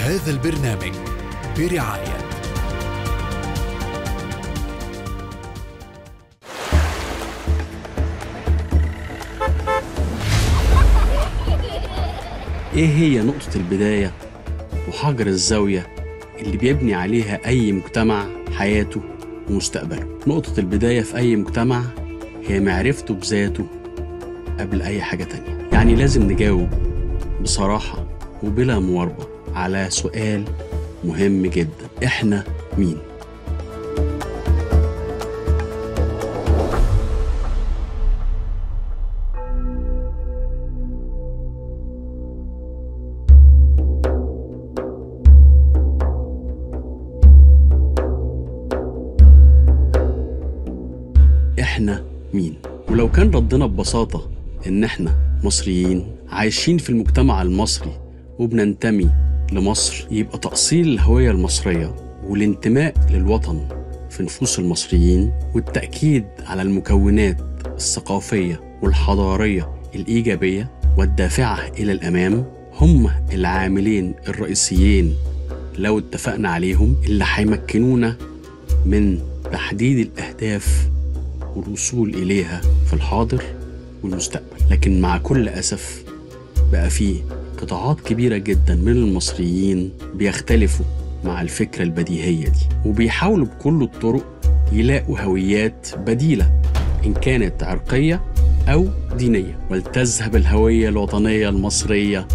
هذا البرنامج برعاية إيه هي نقطة البداية وحجر الزاوية اللي بيبني عليها أي مجتمع حياته ومستقبله؟ نقطة البداية في أي مجتمع هي معرفته بذاته قبل أي حاجة تانية. يعني لازم نجاوب بصراحة وبلا مواربة على سؤال مهم جدا: إحنا مين؟ إحنا مين؟ ولو كان ردنا ببساطة إن إحنا مصريين عايشين في المجتمع المصري وبننتمي لمصر، يبقى تأصيل الهوية المصرية والانتماء للوطن في نفوس المصريين والتأكيد على المكونات الثقافية والحضارية الإيجابية والدافعة إلى الأمام هم العاملين الرئيسيين لو اتفقنا عليهم اللي هيمكنونا من تحديد الأهداف والوصول إليها في الحاضر والمستقبل. لكن مع كل أسف بقى فيه قطاعات كبيرة جدا من المصريين بيختلفوا مع الفكرة البديهية دي، وبيحاولوا بكل الطرق يلاقوا هويات بديلة إن كانت عرقية أو دينية، ولتذهب الهوية الوطنية المصرية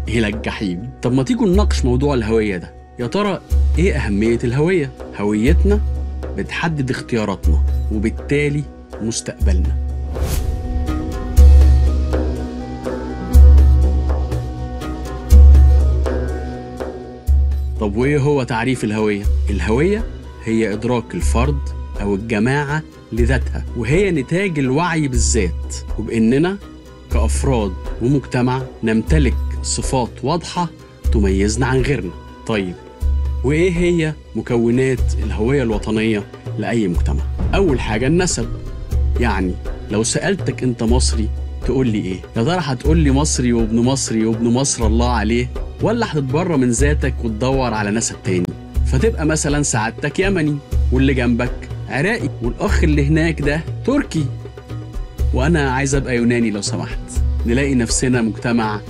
إلى الجحيم. طب ما تيجوا نناقش موضوع الهوية ده. يا ترى إيه أهمية الهوية؟ هويتنا بتحدد اختياراتنا وبالتالي مستقبلنا. طب وإيه هو تعريف الهوية؟ الهوية هي إدراك الفرد أو الجماعة لذاتها، وهي نتاج الوعي بالذات وبإننا كأفراد ومجتمع نمتلك صفات واضحة تميزنا عن غيرنا. طيب وإيه هي مكونات الهوية الوطنية لأي مجتمع؟ أول حاجة النسب. يعني لو سألتك أنت مصري تقول لي إيه؟ يا ترى هتقول لي مصري وابن مصري وابن مصر الله عليه، ولا هتتبرى من ذاتك وتدور على نسب تاني؟ فتبقى مثلا سعادتك يمني، واللي جنبك عراقي، والأخ اللي هناك ده تركي، وأنا عايز أبقى يوناني لو سمحت. نلاقي نفسنا مجتمع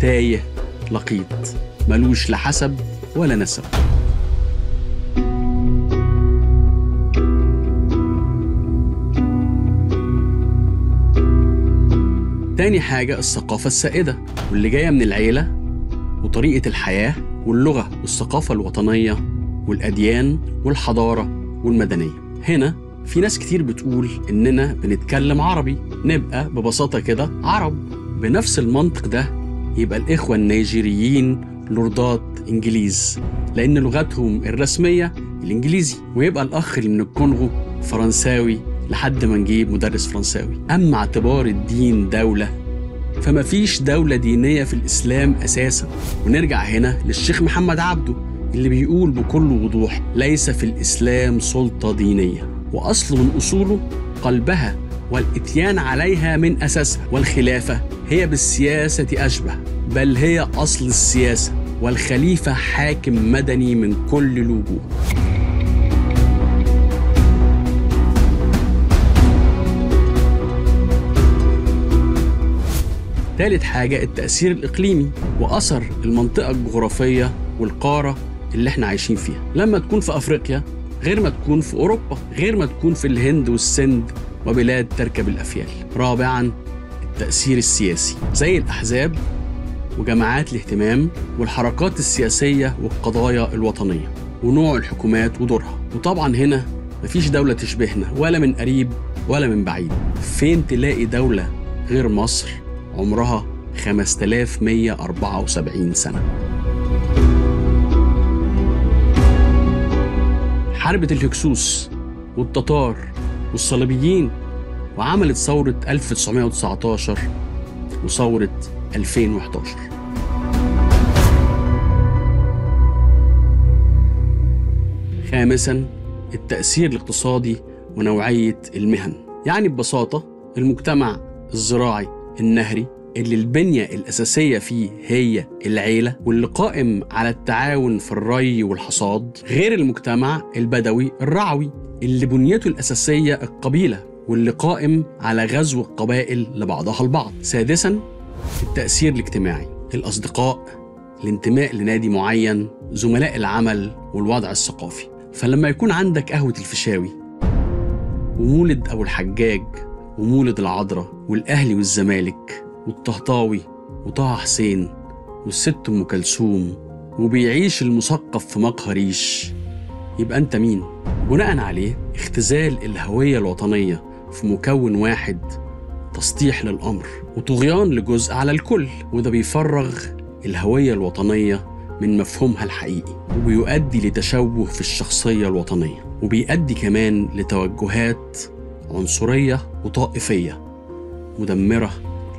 تايه لقيط ملوش لا حسب ولا نسب. تاني حاجة الثقافة السائدة، واللي جاية من العيلة وطريقة الحياة واللغة والثقافة الوطنية والأديان والحضارة والمدنية. هنا في ناس كتير بتقول إننا بنتكلم عربي، نبقى ببساطة كده عرب. بنفس المنطق ده يبقى الإخوة النيجيريين لوردات إنجليز لأن لغتهم الرسمية الإنجليزي، ويبقى الأخ اللي من الكونغو فرنساوي لحد ما نجيب مدرس فرنساوي. أما اعتبار الدين دولة فما فيش دولة دينية في الإسلام أساسا. ونرجع هنا للشيخ محمد عبده اللي بيقول بكل وضوح: ليس في الإسلام سلطة دينية، وأصل من أصوله قلبها والإتيان عليها من أساسها، والخلافة هي بالسياسة أشبه، بل هي أصل السياسة، والخليفة حاكم مدني من كل الوجوه. ثالث حاجة التأثير الإقليمي وأثر المنطقة الجغرافية والقارة اللي احنا عايشين فيها. لما تكون في أفريقيا غير ما تكون في أوروبا، غير ما تكون في الهند والسند وبلاد تركب الأفيال. رابعاً التأثير السياسي، زي الأحزاب وجماعات الاهتمام والحركات السياسية والقضايا الوطنية ونوع الحكومات ودورها. وطبعاً هنا مفيش دولة تشبهنا ولا من قريب ولا من بعيد. فين تلاقي دولة غير مصر عمرها 5174 سنة؟ حاربت الهكسوس والتتار والصليبيين، وعملت ثورة 1919 وثورة 2011. خامساً التأثير الاقتصادي ونوعية المهن. يعني ببساطة المجتمع الزراعي النهري اللي البنية الأساسية فيه هي العيلة، واللي قائم على التعاون في الري والحصاد، غير المجتمع البدوي الرعوي اللي بنيته الأساسية القبيلة، واللي قائم على غزو القبائل لبعضها البعض. سادساً، التأثير الاجتماعي، الأصدقاء، الانتماء لنادي معين، زملاء العمل، والوضع الثقافي. فلما يكون عندك قهوة الفيشاوي ومولد أبو الحجاج ومولد العذراء والأهلي والزمالك والطهطاوي وطه حسين والست أم كلثوم، وبيعيش المثقف في مقهى ريش، يبقى أنت مين؟ بناء عليه اختزال الهوية الوطنية في مكون واحد تسطيح للأمر وطغيان لجزء على الكل، وده بيفرغ الهوية الوطنية من مفهومها الحقيقي، وبيؤدي لتشوه في الشخصية الوطنية، وبيؤدي كمان لتوجهات عنصرية وطائفية مدمرة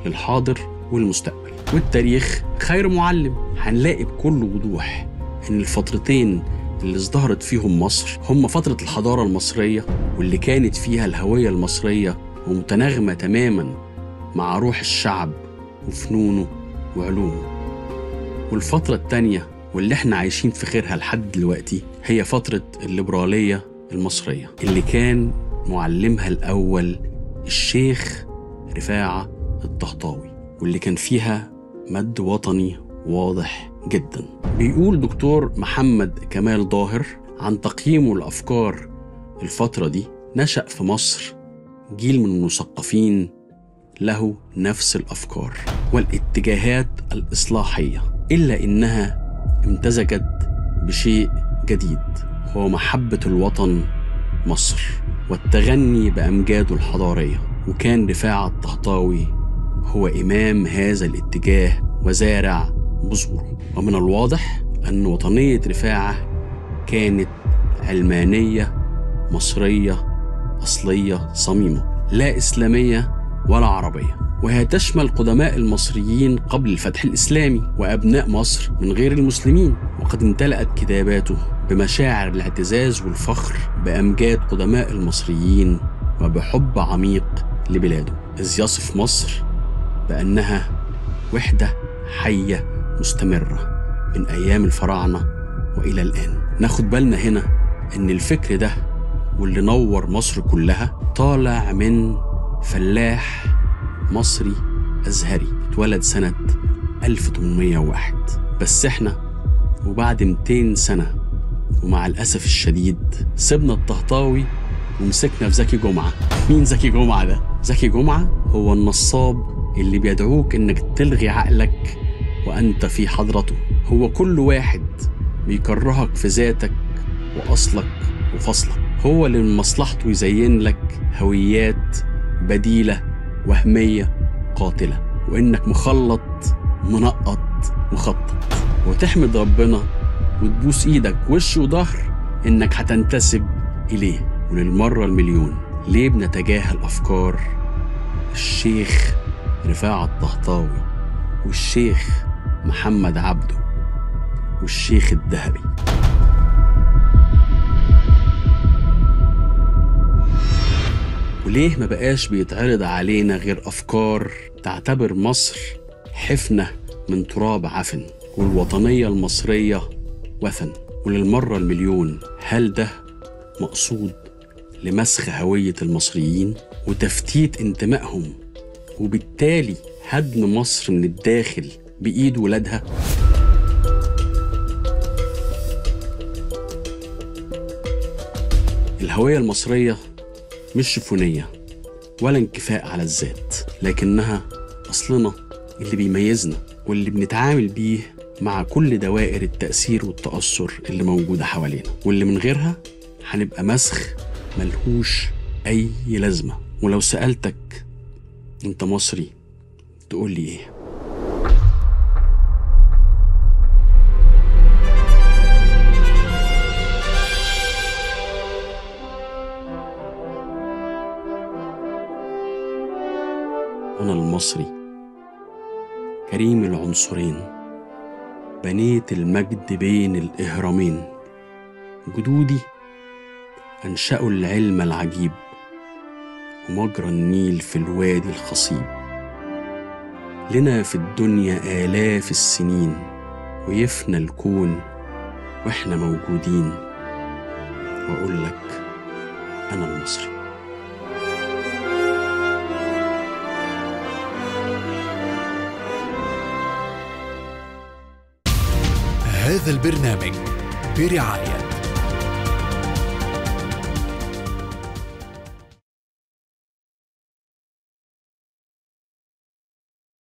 للحاضر والمستقبل. والتاريخ خير معلم، هنلاقي بكل وضوح إن الفترتين اللي ازدهرت فيهم مصر هم فترة الحضارة المصرية، واللي كانت فيها الهوية المصرية ومتناغمة تماما مع روح الشعب وفنونه وعلومه، والفترة التانية واللي احنا عايشين في خيرها لحد دلوقتي هي فترة الليبرالية المصرية اللي كان معلمها الأول الشيخ رفاعة الطهطاوي، واللي كان فيها مد وطني واضح جدا. بيقول دكتور محمد كمال ظاهر عن تقييمه لأفكار الفترة دي: نشأ في مصر جيل من المثقفين له نفس الأفكار والاتجاهات الإصلاحية، إلا إنها امتزجت بشيء جديد هو محبة الوطن مصر والتغني بأمجاده الحضارية. وكان رفاعة الطهطاوي هو إمام هذا الاتجاه وزارع بذوره. ومن الواضح أن وطنية رفاعة كانت علمانية مصرية أصلية صميمة، لا إسلامية ولا عربية، وهي تشمل قدماء المصريين قبل الفتح الإسلامي وأبناء مصر من غير المسلمين. وقد امتلأت كتاباته بمشاعر الاعتزاز والفخر بأمجاد قدماء المصريين وبحب عميق لبلاده، إذ يصف مصر بأنها وحدة حية مستمرة من أيام الفراعنة وإلى الآن. ناخد بالنا هنا إن الفكر ده واللي نور مصر كلها طالع من فلاح مصري أزهري اتولد سنة 1801، بس احنا وبعد 200 سنة ومع الأسف الشديد سيبنا الطهطاوي ومسكنا في زكي جمعة. مين زكي جمعة ده؟ زكي جمعة هو النصاب اللي بيدعوك انك تلغي عقلك وانت في حضرته. هو كل واحد بيكرهك في ذاتك وأصلك وفصلك، هو اللي من مصلحته يزين لك هويات بديلة وهمية قاتلة، وإنك مخلط منقط مخطط، وتحمد ربنا وتبوس إيدك وش وظهر إنك هتنتسب إليه. وللمرة المليون، ليه بنتجاهل أفكار الشيخ رفاعة الطهطاوي والشيخ محمد عبده والشيخ الذهبي؟ وليه ما بقاش بيتعرض علينا غير أفكار تعتبر مصر حفنة من تراب عفن والوطنية المصرية وثن؟ وللمرة المليون، هل ده مقصود لمسخ هوية المصريين وتفتيت انتمائهم وبالتالي هدم مصر من الداخل بإيد ولادها؟ الهوية المصرية مش شفونية ولا انكفاء على الذات، لكنها أصلنا اللي بيميزنا واللي بنتعامل بيه مع كل دوائر التأثير والتأثر اللي موجودة حوالينا، واللي من غيرها هنبقى مسخ ملهوش أي لازمة. ولو سألتك أنت مصري تقول لي إيه؟ أنا المصري كريم العنصرين، بنيت المجد بين الإهرامين، جدودي أنشأوا العلم العجيب ومجرى النيل في الوادي الخصيب. لنا في الدنيا آلاف السنين، ويفنى الكون وإحنا موجودين، وأقول لك أنا المصري. هذا البرنامج برعاية